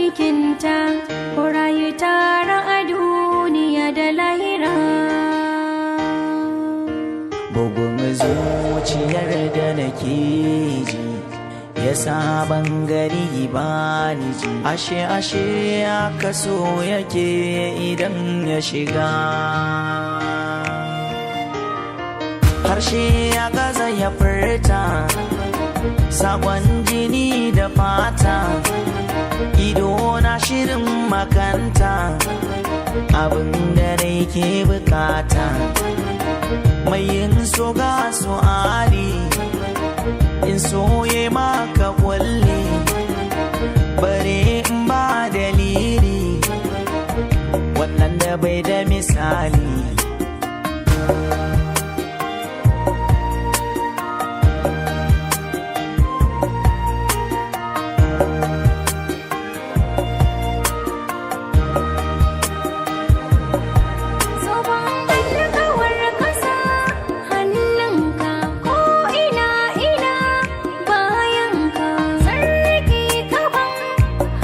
cikinta, ku rayu tare a duniya da lahira. Bugun zuciyar da nake ji ya saban gari ba ni ji, ashe ashe aka so yake idan ya shiga. Harshe ya gaza ya furta sakon jini da fata, ido na shirin makanta, abin da rai ke bukata. Mai yin so ga su'ali, in soye maka kulli, bare in ba dalili, wannan da bai da misali. Zoben alkawar kasa hannunka, ko ina ina bayanka, sarki kaban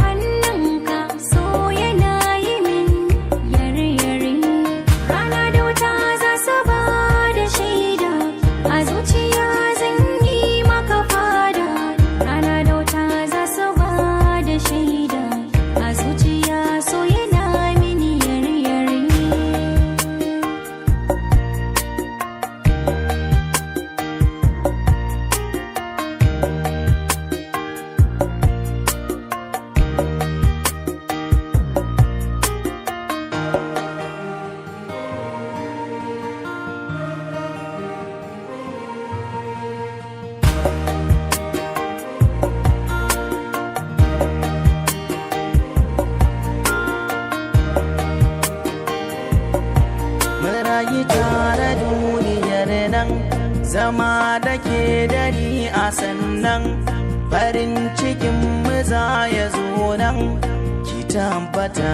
hannunka, so yana yi min yare yare. Rana da wuta za su ba da shaida, a zuciya zan yi maka fada. Rana da wuta za su ba da shaida, a zuciya so yana mini yare yare. Mun rayu tare duniyar nan, zama da ke dari a sannan, farin cikin mu za ya zo nan, ki tabbata.